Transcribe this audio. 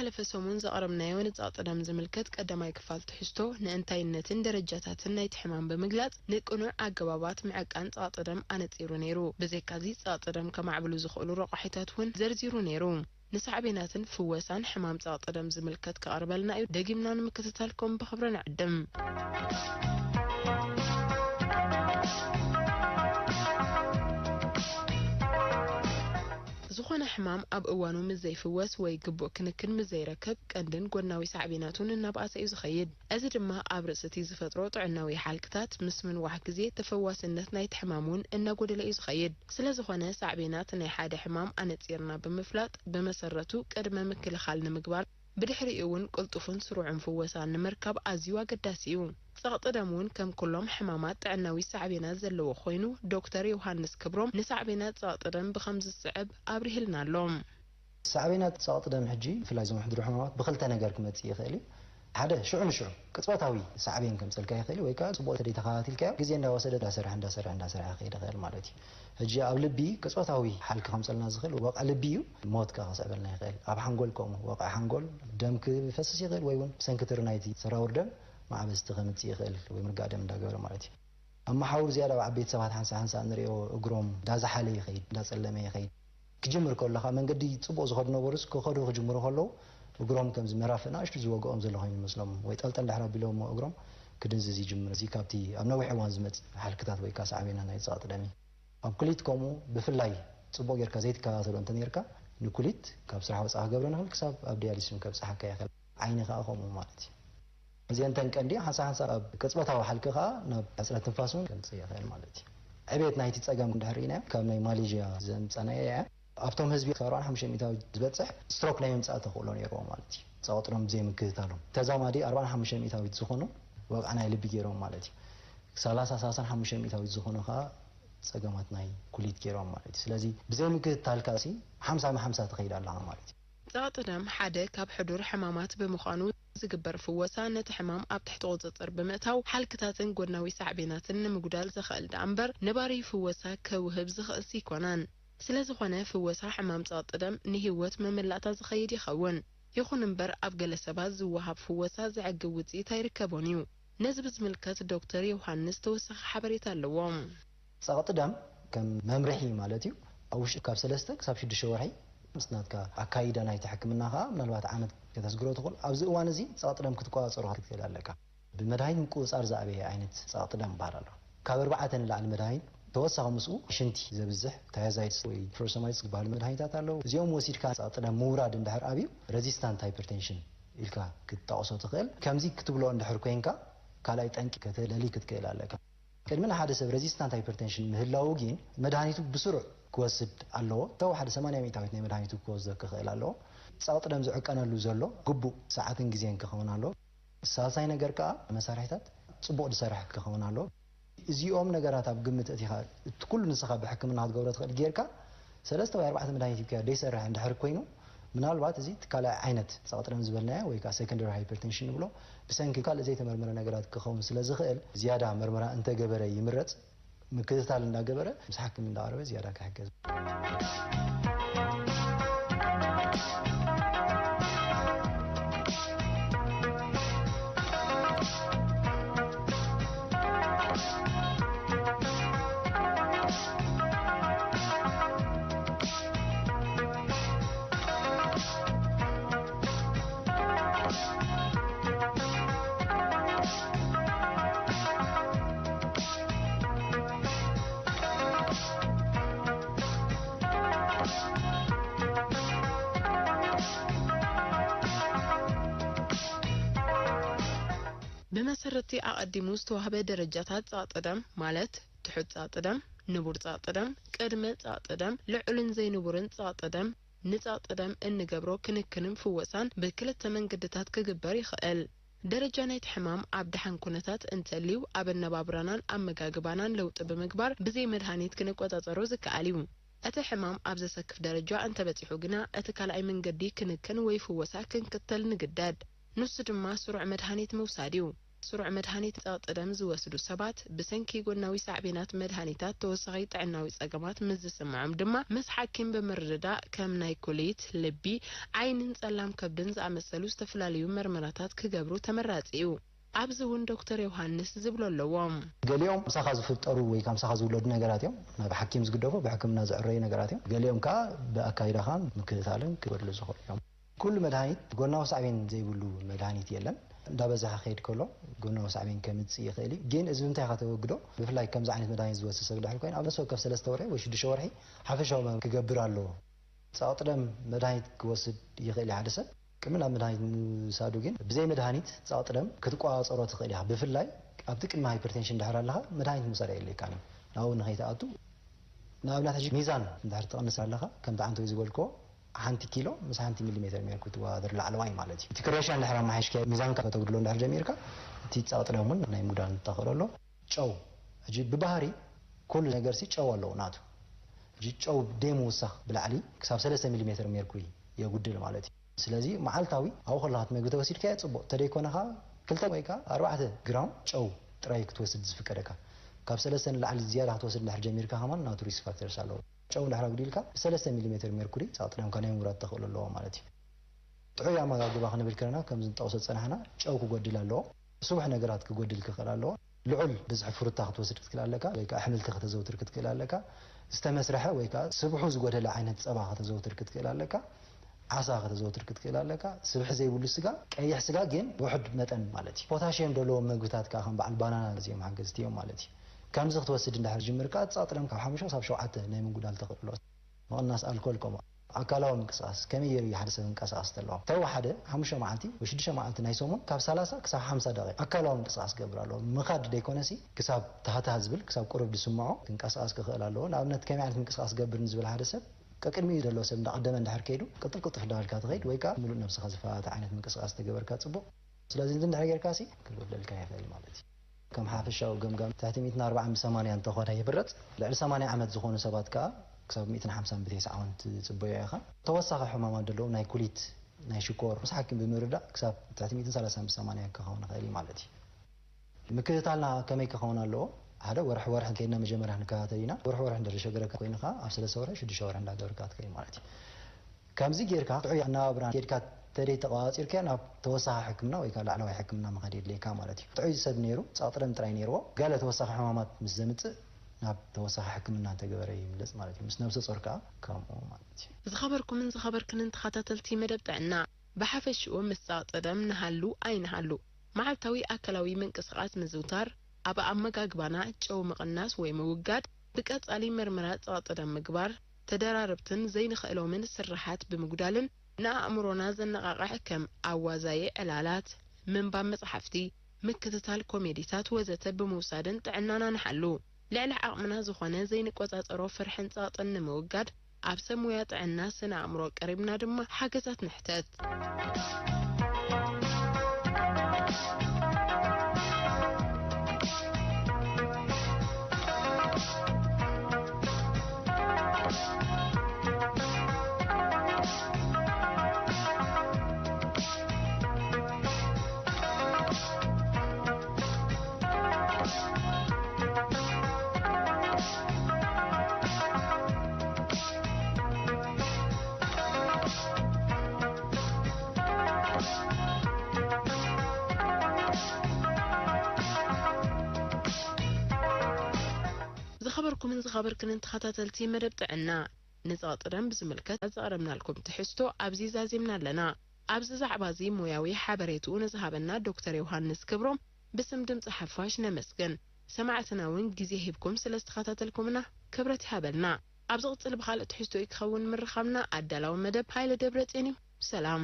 ሓለፈ ሰሙን ዘቕረብናዮ ንጸቕጢ ደም ዝምልከት ቀዳማይ ክፋል ትሕዝቶ፣ ንእንታይነትን ደረጃታትን ናይቲ ሕማም ብምግላጽ፣ ንቅኑዕ ኣገባባት ምዕቃን ጸቕጢ ደም ኣነጺሩ ነይሩ። ብዘይካዚ፣ ጸቕጢ ደም ከማዕብሉ ዝኽእሉ ረቋሒታት እውን ዘርዚሩ ነይሩ። ንሳዕቤናትን ፍወሳን ሕማም ጸቕጢ ደም ዝምልከት ክቐርበልና እዩ። ደጊምና ንምክትታልኩም ብኽብሪ ንዕድም። ዝኾነ ሕማም ኣብ እዋኑ ምስ ዘይፍወስ ወይ ግቡእ ክንክን ምስ ዘይረክብ፣ ቀንድን ጎድናዊ ሳዕቤናቱን እናበኣሰ እዩ ዝኸይድ። እዚ ድማ ኣብ ርእሲ እቲ ዝፈጥሮ ጥዕናዊ ሓልክታት፣ ምስ ምንዋሕ ግዜ ተፈዋስነት ናይቲ ሕማም እውን እናጎደለ እዩ ዝኸይድ። ስለ ዝኾነ፣ ሳዕቤናት ናይ ሓደ ሕማም ኣነጺርና ብምፍላጥ፣ ብመሰረቱ ቅድመ ምክልኻል ንምግባር፣ ብድሕሪኡ እውን ቅልጡፍን ስሩዕን ፍወሳ ንምርካብ ኣዝዩ ኣገዳሲ እዩ። ጸቕጢ ደም እውን ከም ኩሎም ሕማማት ጥዕናዊ ሳዕቤናት ዘለዎ ኮይኑ፣ ዶክተር ዮሃንስ ክብሮም ንሳዕቤናት ጸቕጢ ደም ብኸምዚ ዝስዕብ ኣብሪህልና ኣሎ። ሳዕቤናት ጸቕጢ ደም ሕጂ፣ ብፍላይ እዞም ሕዱር ሕማማት፣ ብኽልተ ነገር ክመጽእ ይኽእል እዩ። ሓደ፣ ሽዑ ንሽዑ ቅጽበታዊ ሳዕቤን ከምጸልካ ይኽእል እዩ፣ ወይ ከኣ ጽቡቕ ተደይተኸታቲልካዮ፣ ግዜ እንዳወሰደ እንዳሰርሐ፣ እንዳሰርሐ፣ እንዳሰርሐ ክኸይድ ይኽእል ማለት እዩ። ሕጂ ኣብ ልቢ ቅጽበታዊ ሓልኪ ከምጸልና ዝኽእል ወቕዒ ልቢ እዩ፣ ሞት ከኣ ከስዕበልና ይኽእል። ኣብ ሓንጎል ከምኡ፣ ወቕዒ ሓንጎል፣ ደም ክፈስስ ይኽእል፣ ወይ እውን ብሰንኪ ትሪ ናይቲ ሰራውር ደም ማዕበስቲ ከምጽእ ይኽእል፣ ወይ ምርጋእ ደም እንዳገበረ ማለት እዩ። ኣብ መሓውር ዝያዳ ኣብ ዓበይቲ ሰባት ሓንሳእ ሓንሳእ ንሪኦ፣ እግሮም እንዳዝሓለ ይኸይድ፣ እንዳጸለመ ይኸይድ። ክጅምር ከሎ፣ ካብ መንገዲ ጽቡቕ ዝኸዱ ነበሩስ፣ ክኸዱ ክጅምሩ ከለዉ፣ እግሮም ከምዚ መራፍእ ንኣሽቱ ዝወግኦም ዘሎ ኮይኑ ይመስሎም፣ ወይ ጠልጠል ድሕር ኣቢሎሞ እግሮም ክድንዝዝ ይጅምር። እዚ ካብቲ ኣብ ነዊሕ እዋን ዝመጽእ ሓልክታት ወይ ከኣ ሳዕቤናት ናይ ጸቕጢ ደም እዩ። ኣብ ኩሊት ከምኡ፣ ብፍላይ ጽቡቕ ጌርካ ዘይትከታተሎ እንተ ኔርካ፣ ንኩሊት ካብ ስራሕ ወጻኢ ክገብሮ ንኽእል፣ ክሳብ ኣብ ዲያሊስ እውን ከብጽሓካ ይኽእል። ዓይኒ ከኣ ከምኡ ማለት እዩ። እዚአን እተን ቀንዲ ሓንሳእ ሓንሳእ ኣብ ቅጽበታዊ ሓልኪ ከኣ ናብ ሕጽረት ትንፋስ እውን ከምጽእ ይኽእል ማለት እዩ። ዕቤት ናይቲ ጸገም እንድሕር ርኢናዮ፣ ካብ ናይ ማሌዥያ ዘምጸናዮ እያ። ኣብቶም ህዝቢ ካብ ኣርባዓን ሓሙሽተ ሚእታዊት ዝበጽሕ ስትሮክ ናይ ምምጻእ ተኽእሎ ነይርዎ ማለት እዩ። ጸቕጢ ደም ብዘይ ምክትታሎም ተዛማዲ ኣርባዓን ሓሙሽተ ሚእታዊት ዝኾኑ ወቕዒ ናይ ልቢ ገይሮም ማለት እዩ። ሰላሳ፣ ሰላሳን ሓሙሽተ ሚእታዊት ዝኾኑ ከኣ ጸገማት ናይ ኩሊት ገይሮም ማለት እዩ። ስለዚ ብዘይ ምክትታልካ ሲ ሓምሳ ብሓምሳ ትኸይድ ኣለኻ ማለት እዩ። ጸቕጢ ደም ሓደ ካብ ሕዱር ሕማማት ብምዃኑ፣ ዝግበር ፍወሳ ነቲ ሕማም ኣብ ትሕቲ ቁጽጽር ብምእታው፣ ሓልክታትን ጎድናዊ ሳዕቤናትን ንምጉዳል ዘኽእል ደኣ እምበር፣ ነባሪ ፍወሳ ከውህብ ዝኽእልሲ ኣይኮነን። ስለ ዝኾነ፣ ፍወሳ ሕማም ጸቕጢ ደም ንህይወት መመላእታ ዝኸይድ ይኸውን። ይኹን እምበር፣ ኣብ ገለ ሰባት ዝወሃብ ፍወሳ ዘዕግብ ውጽኢት ኣይርከቦን እዩ። ነዚ ብዝምልከት ዶክተር ዮሃንስ ተወሳኺ ሓበሬታ ኣለዎ። ጸቕጢ ደም ከም መምርሒ ማለት እዩ። ኣብ ውሽጢ ካብ ሰለስተ ክሳብ ሽዱሽተ ወርሒ ምስ ናትካ ኣካይዳ ናይቲ ሕክምና ከኣ ምናልባት ዓመት ከተስግሮ ትኽእል። ኣብዚ እዋን እዚ ጸቕጢ ደም ክትቆጻጸሮ ክትክእል ኣለካ። ብመድሃኒት ምቁጽጻር ዝኣበየ ዓይነት ጸቕጢ ደም ይበሃል ኣሎ። ካብ ኣርባዕተ ንላዕሊ መድሃኒት፣ ተወሳኺ ምስኡ ሽንቲ ዘብዝሕ ታያዛይድስ ወይ ፍሮሰማይድስ ዝበሃሉ መድሃኒታት ኣለዉ። እዚኦም ወሲድካ ጸቕጢ ደም ምውራድ እንድሕር ኣብዩ፣ ሬዚስታንት ሃይፐርቴንሽን ኢልካ ክትጠቕሶ ትኽእል። ከምዚ ክትብሎ እንድሕር ኮይንካ፣ ካልኣይ ጠንቂ ከተለሊ ክትክእል ኣለካ። ቅድሚ ንሓደ ሰብ ሬዚስታንት ሃይፐርቴንሽን ምህላዉ ግን፣ መድሃኒቱ ብስሩዕ ክወስድ ኣለዎ። እተወሓደ ሰማንያ ሚእታዊት ናይ መድሃኒቱ ክወስዶ ክኽእል ኣለዎ። ጸቕጢ ደም ዝዕቀነሉ ዘሎ ግቡእ ሰዓትን ግዜን ክኸውን ኣለዎ። ሳልሳይ ነገር ከኣ፣ መሳርሒታት ጽቡቕ ዝሰርሕ ክኸውን ኣለዎ። እዚኦም ነገራት ኣብ ግምት ኣእቲኻ፣ እቲ ኩሉ ንስኻ ብሕክምና ክትገብሮ ትኽእል ጌርካ፣ ሰለስተ ወይ ኣርባዕተ መድሃኒት ሂብካዮ ዘይሰርሕ እንድሕር ኮይኑ፣ ምናልባት እዚ እቲ ካልኣይ ዓይነት ጸቕጢ ደም ዝበልናዮ ወይ ከኣ ሰከንደሪ ሃይፐርቴንሽን ንብሎ፣ ብሰንኪ ካልእ ዘይተመርመረ ነገራት ክኸውን ስለ ዝኽእል፣ ዝያዳ መርመራ እንተገበረ ይምረጽ። ምክትታል እንዳገበረ፣ ምስ ሓኪም እንዳቐረበ ዝያዳ ክሕገዝ። ብመሰረት'ቲ ኣቐዲሙ ዝተዋህበ ደረጃታት ጸቕጢ ደም፣ ማለት ትሑት ጸቕጢ ደም፣ ንቡር ጸቕጢ ደም፣ ቅድመ ጸቕጢ ደም፣ ልዑልን ዘይንቡርን ጸቕጢ ደም፣ ንጸቕጢ ደም እንገብሮ ክንክንን ፍወሳን ብክልተ መንገድታት ክግበር ይኽእል። ደረጃ ናይቲ ሕማም ኣብ ደሓን ኩነታት እንተልዩ፣ ኣብ ኣነባብራናን ኣመጋግባናን ለውጢ ብምግባር ብዘይ መድሃኒት ክንቆጻጸሮ ዝከኣል እዩ። እቲ ሕማም ኣብ ዘሰክፍ ደረጃ እንተበጺሑ ግና፣ እቲ ካልኣይ መንገዲ ክንክን ወይ ፍወሳ ክንክተል ንግደድ። ንሱ ድማ ስሩዕ መድሃኒት ምውሳድ እዩ። ስሩዕ መድሃኒት ጸቕጢ ደም ዝወስዱ ሰባት፣ ብሰንኪ ጎናዊ ሳዕቤናት መድሃኒታት ተወሳኺ ጥዕናዊ ጸገማት ምስ ዝስምዖም ድማ፣ ምስ ሓኪም ብምርድዳእ፣ ከም ናይ ኩሊት፣ ልቢ፣ ዓይንን ጸላም ከብድን ዝኣመሰሉ ዝተፈላለዩ መርመራታት ክገብሩ ተመራጺ እዩ። ኣብዚ እውን ዶክተር ዮሃንስ ዝብሎ ኣለዎ። ገሊኦም ምሳኻ ዝፍጠሩ ወይ ካብ ምሳኻ ዝውለዱ ነገራት እዮም። ናብ ሓኪም ዝግደፉ፣ ብሕክምና ዝዕረዩ ነገራት እዮም። ገሊኦም ከኣ ብኣካይዳኻን ምክትታልን ክበድሉ ዝኽእሉ እዮም። ኩሉ መድሃኒት ጎናዊ ሳዕቤን ዘይብሉ መድሃኒት የለን። እንዳበዝሐ ክኸይድ ከሎ ጎናዊ ሳዕቤን ከምጽእ ይኽእል እዩ። ግን እዚ ብምንታይ ኢኻ ተወግዶ? ብፍላይ ከምዚ ዓይነት መድሃኒት ዝወስድ ሰብ ድሕሪ ኮይኑ፣ ኣብ ነፍሲ ወከፍ ሰለስተ ወርሒ ወይ ሽዱሽተ ወርሒ ሓፈሻዊ መ-፣ ክገብር ኣለዎ። ጸቕጢ ደም መድሃኒት ክወስድ ይኽእል እዩ ሓደ ሰብ። ቅድሚ ናብ መድሃኒት ምውሳዱ ግን፣ ብዘይ መድሃኒት ጸቕጢ ደም ክትቆጻጸሮ ትኽእል ኢኻ። ብፍላይ ኣብቲ ቅድሚ ሃይፐርቴንሽን ድሕር ኣለኻ፣ መድሃኒት ምውሳድ ኣየድልየካን እዩ። ናብኡ ንኸይትኣቱ፣ ንኣብነት፣ ሕጂ ሚዛን እንድሕር ትቕንስ ኣለኻ፣ ከምቲ ዓንተወይ ዝበልክዎ፣ ሓንቲ ኪሎ ምስ ሓንቲ ሚሊሜትር ሜርኩሪ ትወዳደር ላዕለዋይ ማለት እዩ። እቲ ክሬሽን እንድሕር ኣመሓይሽካዮ፣ ሚዛንካ ከተጉድሎ እንድሕር ጀሚርካ፣ እቲ ጸቕጢ ደም እውን ናይ ምጉዳል ተኽእሎ ኣሎ። ጨው፣ ሕጂ ብባህሪ ኩሉ ነገርሲ ጨው ኣለዎ ናቱ። ሕጂ ጨው ደይ ምውሳኽ ብላዕሊ ክሳብ ሰለስተ ሚሊሜትር ሜርኩሪ የጉድል ማለት እዩ። ስለዚ መዓልታዊ ኣብኡ ከለኻ እቲ መግቢ ተወሲድካዮ ጽቡቕ፣ እንተደይኮነ ከኣ ክልተ ወይ ከኣ ኣርባዕተ ግራም ጨው ጥራይ ክትወስድ ዝፍቀደካ። ካብ ሰለስተ ንላዕሊ ዝያዳ ክትወስድ እንድሕር ጀሚርካ ከማን ናቱ ሪስክ ፋክተርስ ኣለዎ። ጨው እንድሕር ኣጉዲልካ ብሰለስተ ሚሊሜትር ሜርኩሪ ጸቕጢ ደምካ ናይ ምውራድ ተኽእሎ ኣለዎ ማለት እዩ። ጥዑይ ኣመጋግባ ክንብል ከለና፣ ከምዚ ንጠቕሶ ዝጸናሕና፣ ጨው ክጎድል ኣለዎ። ስቡሕ ነገራት ክጎድል ክኽእል ኣለዎ። ልዑል ብዝሒ ፍሩታ ክትወስድ ክትክእል ኣለካ፣ ወይ ከኣ ኣሕምልቲ ከተዘውትር ክትክእል ኣለካ። ዝተመስርሐ ወይ ከኣ ስብሑ ዝጎደለ ዓይነት ጸባ ከተዘውትር ክትክእል ኣለካ። ዓሳ ከተዘውትር ክትክእል ኣለካ። ስብሒ ዘይብሉ ስጋ፣ ቀይሕ ስጋ ግን ውሑድ መጠን ማለት እዩ። ፖታሽየም ዘለዎም መግብታት ከኣ ከም በዓል ባናና ኣዝዮም ሓገዝቲ እዮም ማለት እዩ። ከምዚ ክትወስድ እንድሕር ጅምር ከኣ ጸቕጢ ደም ካብ ሓሙሽተ ክሳብ ሸውዓተ ናይ ምጉዳል ተኽእሎ። ምቕናስ ኣልኮል ከምኡ። ኣካላዊ ምንቅስቓስ ከመይ ገይሩ እዩ ሓደ ሰብ ክንቀሳቐስ ዘለዎ? ተወሓደ ሓሙሽተ መዓልቲ ወይ ሽዱሽተ መዓልቲ ናይ ሰሙን ካብ ሰላሳ ክሳብ ሓምሳ ደቂቕ ኣካላዊ ምንቅስቓስ ክገብር ኣለዎ። ምኻድ ደይኮነሲ ክሳብ ታህታህ ዝብል፣ ክሳብ ቁሩብ ዝስምዖ ክንቀሳቐስ ክኽእል ኣለዎ። ንኣብነት ከመይ ዓይነት ምንቅስቓስ ገብር ንዝብል ሓደ ሰብ፣ ቀቅድሚኡ ዘሎ ሰብ እንዳቐደመ እንድሕር ከይዱ ቅልጥፍ ቅልጥፍ እንዳበልካ ትኸይድ ወይ ከኣ ምሉእ ነብስኻ ዝፈታተ ዓይነት ምንቅስቓስ ተገበርካ ጽቡቕ። ስለዚ እዚ እንድሕር ጌርካሲ ክጎድለልካ ይኽእል ማለት እዩ። ከም ሓፈሻዊ ገምጋም ትሕቲ ሚእትን ኣርባዓን ብሰማንያ እንተኾነ ይብረጽ። ልዕሊ ሰማንያ ዓመት ዝኾኑ ሰባት ከኣ ክሳብ ሚእትን ሓምሳን ብተስዓውን ትጽበዮ ኢኻ። ተወሳኺ ሕማማት ዘለዎም ናይ ኩሊት፣ ናይ ሽኮር ምስ ሓኪም ብምርዳእ ክሳብ ትሕቲ ሚእትን ሰላሳን ብሰማንያ ክኸውን ይኽእል እዩ ማለት እዩ። ምክትታልና ከመይ ክኸውን ኣለዎ? ሓደ ወርሒ ወርሒ ከይድና መጀመርያ ክንከታተል ኢና። ወርሒ ወርሒ እንድሕር ዘሸገረካ ኮይኑ ከኣ ኣብ ሰለስተ ወርሒ፣ ሽዱሽተ ወርሒ እንዳገበርካ ትከይድ ማለት እዩ። ከምዚ ጌርካ ጥዑይ ኣነባብራ ጌርካ ተደይ ተቋጻጺርካዮ ናብ ተወሳኺ ሕክምና ወይ ከኣ ላዕለዋይ ሕክምና ምኻድ የድልየካ ማለት እዩ። ጥዑይ ሰብ ነይሩ፣ ጸቕጢ ደም ጥራይ ነይርዎ፣ ገለ ተወሳኺ ሕማማት ምስ ዘምጽእ ናብ ተወሳኺ ሕክምና እንተገበረ ይምለጽ ማለት እዩ። ምስ ነብሰ ጾር ከኣ ከምኡ ማለት እዩ። ዝኸበርኩምን ዝኸበርክንን ተኸታተልቲ መደብ ጥዕና፣ ብሓፈሽኡ ምስ ጸቕጢ ደም ንሃሉ ኣይንሃሉ፣ መዓልታዊ ኣካላዊ ምንቅስቓስ ምዝውታር፣ ኣብ ኣመጋግባና ጨው ምቕናስ ወይ ምውጋድ፣ ብቀጻሊ ምርመራ ጸቕጢ ደም ምግባር፣ ተደራረብትን ዘይንኽእሎምን ስርሓት ብምጉዳልን ንኣእምሮና ዘነቓቕሕ ከም ኣዋዛዪ ዕላላት፣ ምንባብ መጽሓፍቲ፣ ምክትታል ኮሜዲታት ወዘተ ብምውሳድን ጥዕናና ንሓሉ። ልዕሊ ዓቕምና ዝኾነ ዘይንቆጻጸሮ ፍርሕን ጸቕጥን ንምውጋድ ኣብ ሰብ ሞያ ጥዕና ስነ ኣእምሮ ቀሪብና ድማ ሓገዛት ንሕተት። ዝኸበርኩምን ዝኸበርክንን ተኸታተልቲ መደብ ጥዕና፣ ንጸቕጢ ደም ብዝምልከት ዘቕረብናልኩም ትሕዝቶ ኣብዚ ዛዚምና ኣለና። ኣብዚ ዛዕባ እዚ ሞያዊ ሓበሬትኡ ንዝሃበና ዶክተር ዮሃንስ ክብሮም ብስም ድምጺ ሓፋሽ ነመስግን። ሰማዕትና እውን ግዜ ሂብኩም ስለ ዝተኸታተልኩምና ክብረት ይሃበልና። ኣብ ዝቕጽል ብኻልእ ትሕዝቶ እዩ ክኸውን ምርኻብና። ኣዳላዊ መደብ ሃይለ ደብረጽዮን እዩ። ሰላም።